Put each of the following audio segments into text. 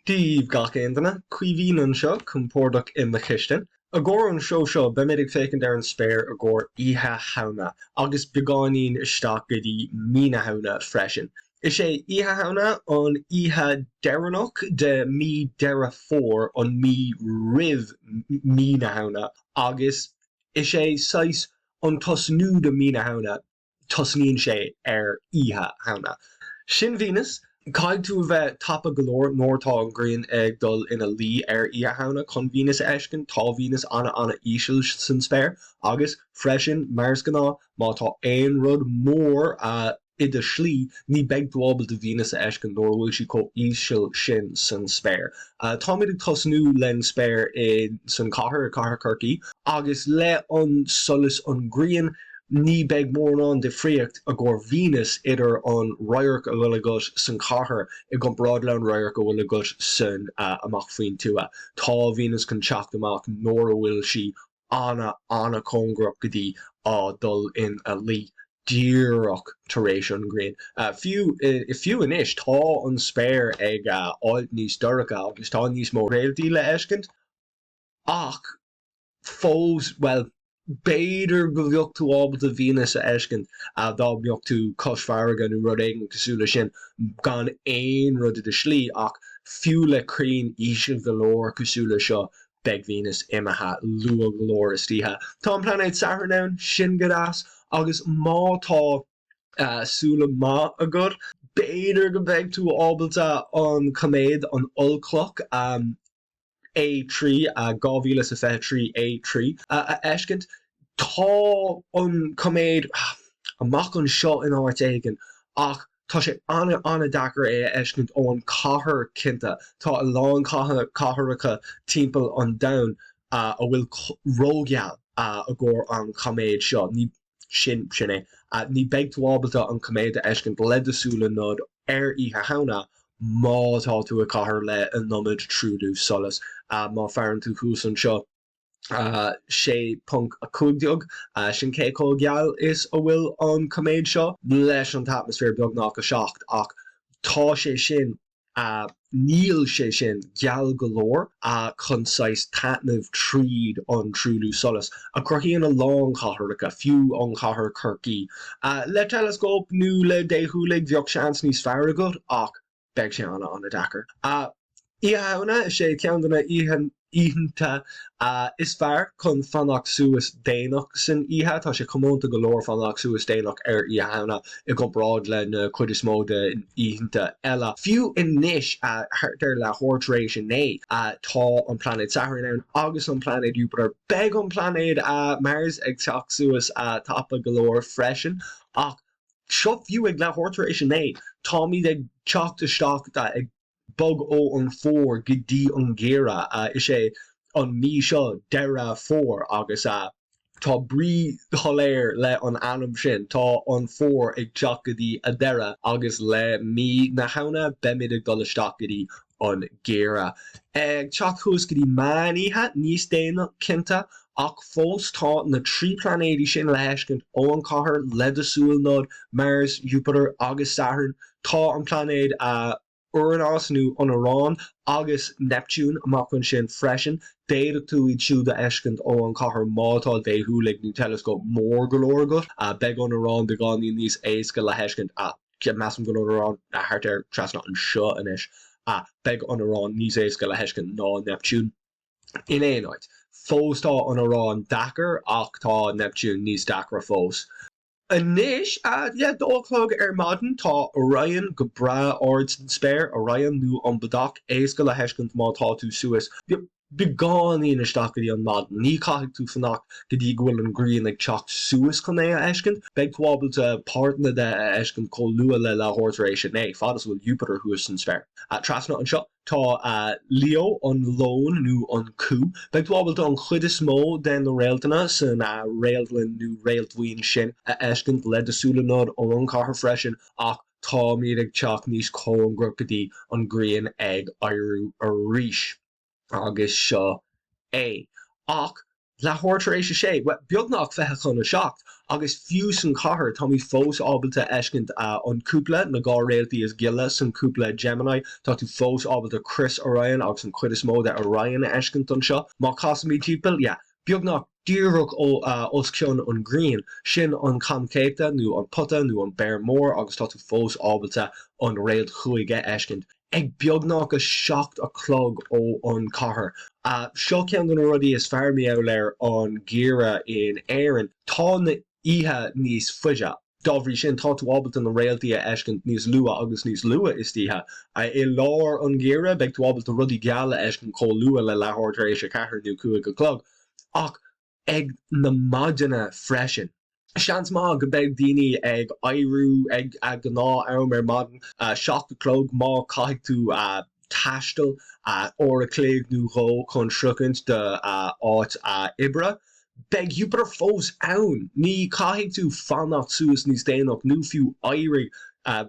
Dia daoibh gach aon duine, Caoimhín anseo, compordach i mo chistin. I gcomhair an seó seo, beimid ag féachaint ar an spéir i gcomhair Oíche Shamhna, agus beagáinín isteach go dtí mí na Shamhna freisin. Is é Oíche Shamhna an oíche deireanach de mí Deireadh Fómhair, an mí roimh mí na Shamhna, agus is é saghas an tosnú de mí na Shamhna. Tosnaíonn sé ar Oíche Shamhna. Sin Venus. Caithfidh tú a bheith tapa go leor nuair atá an ghrian ag dul ina luí ar Oíche Shamhna chun Venus a fheiscint. Tá Venus ana-ana-íseal san spéir. Agus, freisin, mar is gnáth, má tá aon rud mór i do shlí, ní beidh tú ábalta Venus a fheiscint nuair a bhfuil sí chomh íseal sin san spéir. Táimid ag tosnú len spéir i san cathair, i cathair Chorcaí, agus le an solas an ghrian, Ní beidh mórán difríocht i gcomhair Venus idir an radharc a bhfuil agat san chathair i gcomparáid le an radharc a bhfuil agat san amach faoin tuath. Tá Venus chun teacht amach nuair a bhfuil sí ana ana-chóngarach go dtí á dul ina luí díreach tar éis an ghrian. Fiú fiú anois tá an spéir ag fháilt níos dorcha agus tá níos mó réaltaí le fheiscint ach fós, bhuel, b'fhéidir go bheadh tú ábalta Venus a fheiscint dá mbeadh tú cois farraige nó rud éigin cosúil leis sin gan aon rud i do shlí ach fiú le crainn íseal go leor cosúil le seo beidh Venus imithe luath go leor istoíche. Tá an pláinéad Satarn ann, sin go deas, agus má tá súile maith agat b'fhéidir go mbeidh tú ábalta an coiméad, an ollchloch, A3, 2023 A3, a fheiscint. Tá an coiméad amach anseo in áit éigin ach tá sé an-an-deacair é a fheiscint ón chathair cinnte. Tá a lán cathracha timpeall an domhain a bhfuil rógheal i gcomhair an choiméid seo. Ní Sin, sin é. Ní beidh tú ábalta an coiméad a fheiscint le do súile nod ar Oíche Shamhna má tá tú i cathair le an iomad truailliú solais. Má feiceann tú thuas anseo, 6.15, sin cé chomh geal is a bhfuil an coiméad seo leis an t-atmaisféar beagnach 7 ach tá sé sin Níl sé sin geal go leor chun saghas taitneamh tríd an truailliú solais a chruthaíonn a lán cathracha, fiú an chathair Chorcaí. Le teileascóp nó le déshúiligh bheadh seans níos fearr agat ach beidh sé ana-ana-deacair. Oíche Shamhna, is é ceann de na oícheanta is fearr chun fanacht suas déanach san oíche. Tá sé comónta go leor fanacht suas déanach ar Oíche Shamhna i gcomparáid le na cuid is mó de oícheanta eile. Fiú anois, thart ar leathuair tar éis a naoi, tá an pláinéad Satarn ann agus an pláinéad Jupiter. Beidh an pláinéad Mars ag teacht suas tapa go leor freisin ach seo fiú ag leathuair tar éis a naoi, táimid ag teacht isteach ag bog ó an fómhar go dtí an geimhreadh. Is é an mí seo Deireadh Fómhair agus tá brí shoiléir le an ainm sin. Tá an fómhar ag teacht go dtí a deireadh agus le mí na Shamhna beimid ag dul isteach go dtí an geimhreadh. Ag teacht thuas go dtí meán oíche, níos déanaí cinnte, ach fós tá na 3 pláinéidí sin le feiscint ó an chathair le do súil nod, Mars, Jupiter agus Saturn. Tá an pláinéad Úranás nó an Úrán agus Neiptiún amach ansin freisin. D'fhéadfadh tú iad siúd a fheiscint ó an chathair má tá déshúiligh nó teileascóp mór go leor agat. Beidh an Úrán beagáinín níos éasca le feiscint. Measaim go bhfuil an Úrán thart ar trasna anseo anois. Beidh an Úrán níos éasca le feiscint ná Neiptiún. In aon áit, fós tá an Úrán deacair ach tá Neiptiún níos deacra fós. Anois, yeah, 2 a chlog ar maidin, tá Orion go breá ard san spéir, Orion nó an Bodach, éasca le feiscint má tá tú suas beagáinín isteach go dtí an maidin. Ní caithfidh tú fanacht go dtí go bhfuil an ghrian ag teacht suas chun é a fheiscint. Beidh tú ábalta páirteanna de a fheiscint chomh luath le leathuair tar éis a naoi, fad is a bhfuil Jupiter thuas san spéir. Trasna anseo, Tá Leo, an leon nó an cú. Beidh tú ábalta an chuid is mó de na réaltanna san réaltlann nó réaltbhuíon sin a fheiscint le do súile nod ón chathair freisin ach táimid ag teacht níos cóngaraí go dtí an ghrian ag éiriú arís. Agus seo é. Ach leathuair tar éis a sé, bhuel, beagnach 6:40, ach. Agus fiú san chathair, táimid fós ábalta fheiscint an cúpla, na 2 réaltaí is gile san cúpla Gemini. Tá tú fós ábalta Crios Orion agus an chuid is mó de Orion a fheiscint anseo. Má casaimid timpeall, yeah, beagnach díreach os cionn an ghrian, sin an Camchéachta nó an Pota nó an Béar Mór agus tá tú fós ábalta an réalt chúig a fheiscint. Ag beagnach 7 a chlog ó an chathair. Seo ceann de na rudaí is fearr mar gheall ar an gheimhreadh in Éirinn. Tá na oíche níos faide. Dá bhrí sin, tá tú ábalta na réaltaí a fheiscint níos luath agus níos luath istoíche. I lár an gheimhridh, beidh tú ábalta rudaí geala a fheiscint chomh luath le leathuair tar éis a ceathair nó 5 a chlog. Ach ag na maidine freisin. Seans maith go beidh daoine ag éiriú ag a gnáth am ar maidin, 7 a chlog, má caithfidh tú taisteal uair a chloig nó dhó chun sroichint do áit oibre. Beidh Jupiter fós ann! Ní caithfidh tú fanacht suas níos déanach nó fiú éirigh i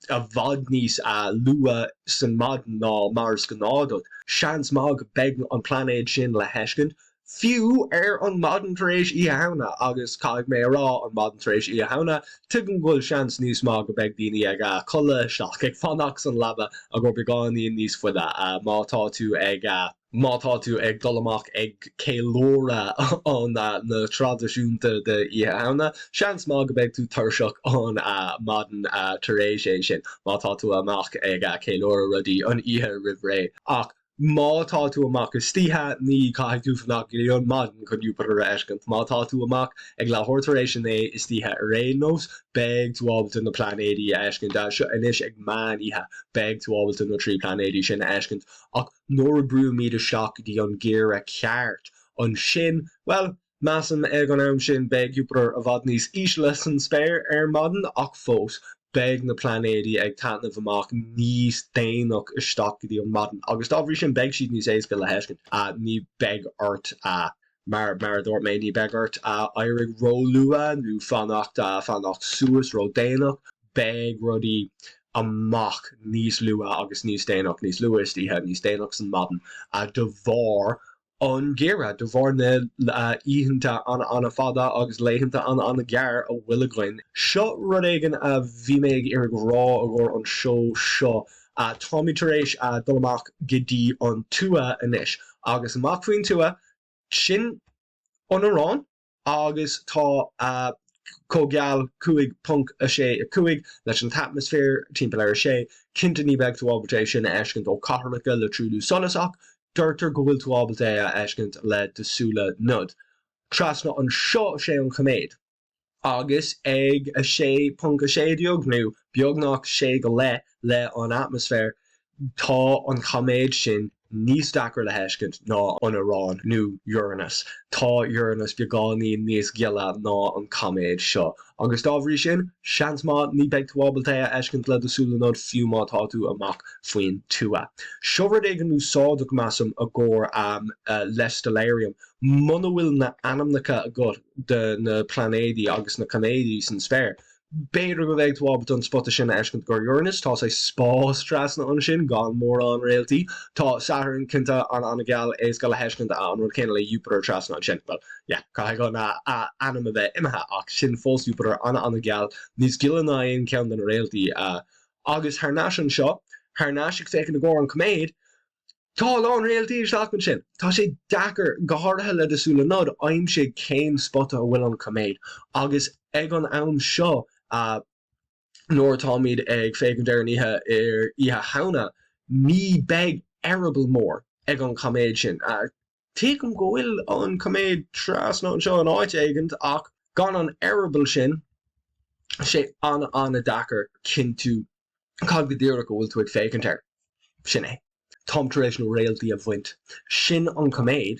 bhfad níos luath san maidin ná mar is gnáth duit. Seans maith go beidh an plainéad sin le heiscint fiú ar an maidin tar éis Oíche Shamhna agus caithfidh mé a rá an maidin tar éis Oíche Shamhna tuigim go bhfuil seans níos maith go beidh daoine ag codladh isteach ag fanacht san leaba i gcomhair beagáinín níos faide má tá tú ag Má tá tú ag dul amach ag ceiliúradh an na traidisiúnta de Oíche Shamhna, seans maith go beidh tú tuirseach an maidin tar éis é sin, má tá tú amach ag ceiliúradh rudaí an oíche roimh ré. Ach má tá tú amach istoíche, ní caithfidh tú fanacht go dtí an maidin chun Jupiter a fheiscint. Má tá tú amach ag leathuair tar éis a 9 istoíche ar aon nós, beidh tú ábalta na pláinéidí a fheiscint. Anois ag meán oíche, beidh tú ábalta na 3 pláinéidí sin a fheiscint. Ach nuair a brúimid isteach go dtí an geimhreadh ceart ansin, bhuel, measaim ag an am sin beidh Jupiter i bhfad níos ísle san spéir ar maidin ach fós, beidh na pláinéidí ag taitneamh amach níos déanach isteach go dtí an maidin agus dá bhrí sin beidh siad níos éasca le heiscint. Ní beidh ort Mar mar a dúirt mé, ní beidh ort éirigh ró-luath nó fanacht fanacht suas ró-déanach. Beidh rudaí amach níos luath agus níos déanach, níos luath istoíche, níos déanach san maidin de bharr an gheimhreadh, de bharr na oícheanta an-an-fhada agus laethanta an-an-ghearr a bhfuil againn. Seo rud éigin a bhí mé ag iarraidh a rá i gcomhair an seó seo. Táimid tar éis dul amach go dtí an tuath anois agus amach faoin tuath, Sin an Úrán agus tá chomh geal 5.65 leis an t-atmaisféar timpeall ar 6. Cinnte ní beidh tú ábalta é sin a fheiscint ó cathracha le truailliú solais ach deirtear go bhfuil tú ábalta é a fheiscint le do súile noid. Trasna anseo sé an coiméad. agus ag 6.16 nó beagnach 6 go leith le an atmaisféar, tá an coiméad sin níos deacra le heiscint ná an Úrán nó Uranus. Tá Uranus beagáinín níos gile ná an coiméad seo, agus dá bhrí sin, seans maith ní beidh tú ábalta é a fheiscint le do súile noid fiú má tá tú amach faoin tuath. Seo rud éigin úsáideach, measaim, i gcomhair le Stellarium. Muna bhfuil na ainmneacha agat de na pláinéidí agus na coiméidí san spéir, b'fhéidir go mbeidh tú ábalta an spota sin a fheiscint gur Uranus. Tá sé spás trasna ansin gan mórán réaltaí. Tá Saturn cinnte an-an-gheal, éasca le heiscint, an rud céanna le Jupiter trasna ansin. Bhuel, yeah, caithfidh an ainm a bheith imithe, ach sin fós Jupiter an-an-gheal, níos gile ná aon cheann de na réaltaí. Agus thar n-ais anseo, thar n-ais ag féachaint i gcomhair an coiméad, Tá a lán réaltaí isteach ansin. Tá sé deacair, go háirithe le do súile noid, aimsigh cén spota a bhfuil an coiméad. Agus ag an am seo, nuair atáimid ag féachaint ar an oíche ar Oíche Shamhna, ní beidh eireaball mór ag an coiméad sin. Tuigim go bhfuil an coiméad trasna anseo in áit éigint, ach gan an eireaball sin, sé an-an-deacair cinntiú Cad go díreach a bhfuil tú ag féachaint air? Sin é. Táim tar éis na réaltaí a bhaint. Sin an coiméad.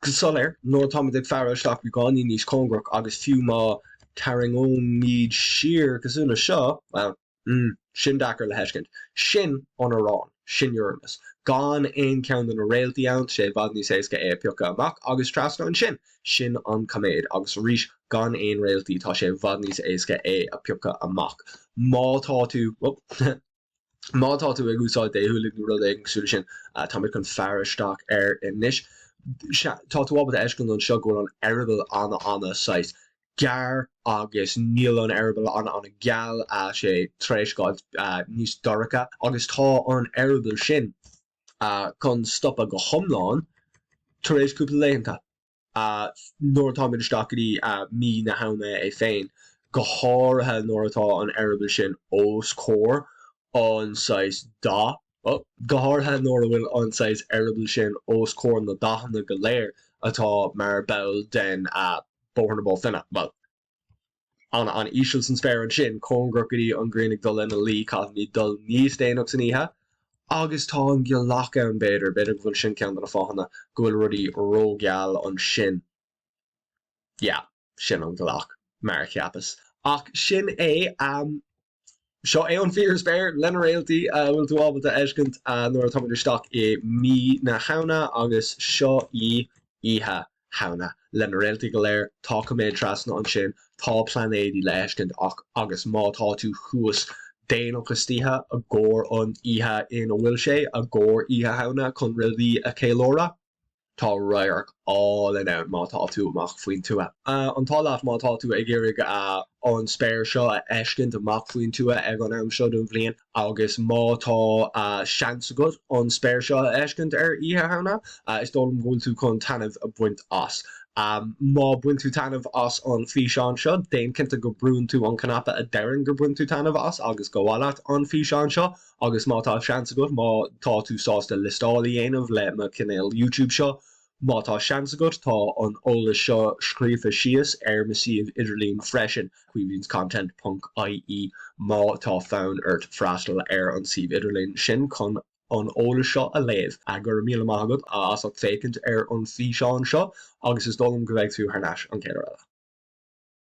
Go soiléir, nuair atáimid ag faire isteach beagáinín níos cóngarach agus fiú má tarraingimid siar cosúil le seo, bhuel, mm, sin deacair le heiscint. Sin an Úrán. Sin Uranus. Gan aon cheann de na réaltaí ann, tá sé i bhfad níos éasca é a piocadh amach agus trasna ansin, sin an coiméad. Agus arís, gan aon réaltaí, tá sé i bhfad níos éasca é a piocadh amach. Má tá tú, má tá tú ag úsáid déshúiligh nó rud éigin cosúil leis sin, táimid chun faire isteach air anois. Tá tú ábalta a fheiscint anseo go bhfuil an eireaball an-an-saghas. gearr agus níl an eireaball an-an-gheal, tá sé tar éis gabháil níos dorcha agus tá an eireaball sin chun stopadh go hiomlán tar éis cúpla laethanta. Nuair atáimid isteach go dtí mí na Shamhna é féin, go háirithe nuair atá an eireaball sin os comhair an saghas dath, go háirithe nuair a bhfuil an saghas eireaball sin os comhair na dathanna go léir atá mar ball den Bóthar na Bó Finne, bhuel. an-an-íseal san spéir ansin, cóngarach go dtí an ghrian ag dul ina luí, caithfimid dul níos déanach san oíche agus tá an ghealach ann b'fhéidir, b'fhéidir go bhfuil sin ceann de na fáthanna go bhfuil rudaí rógheal ansin. Yeah, sin an ghealach, mar a cheapas. Ach sin é. Seo é an fíorspéir le na réaltaí a bhfuil tú ábalta a fheiscint nuair atáimid isteach i mí na Shamhna agus seo í Oíche Shamhna le na réaltaí go léir. Tá coiméad trasna ansin, tá pláinéidí le fheiscint ach agus má tá tú thuas déanach istoíche i gcomhair an oíche ina bhfuil sé, i gcomhair Oíche Shamhna chun rudaí a cheiliúradh. Tá radharc álainn ann má tá tú amach faoin tuath. An t-ádh leat má tá tú ag iarraidh an spéir seo a fheiscint amach faoin tuath ag an am seo den bhliain agus má tá seans agat an spéir seo a fheiscint ar Oíche Shamhna, is dóigh liom go bhfuil tú chun taitneamh a bhaint as. Má bhain tú taitneamh as an físeán seo, déan cinnte go brúnn tú an cnaipe a deireann gur bhain tú taitneamh as agus gur mhaith leat an físeán seo. Agus má tá seans agat, má tá tú sásta liostáil a dhéanamh le mo chineál YouTube seo, má tá seans agat, tá an eolas seo scríofa síos ar mo suíomh idirlín freisin, caoimhinscontent ponc ie, má tá fonn ort freastal ar an suíomh idirlín sin chun an eolas seo a léamh. Go raibh míle maith agat as ucht féachaint ar an físeán seo agus is dóigh liom go mbeidh tú thar n-ais an chéad uair eile.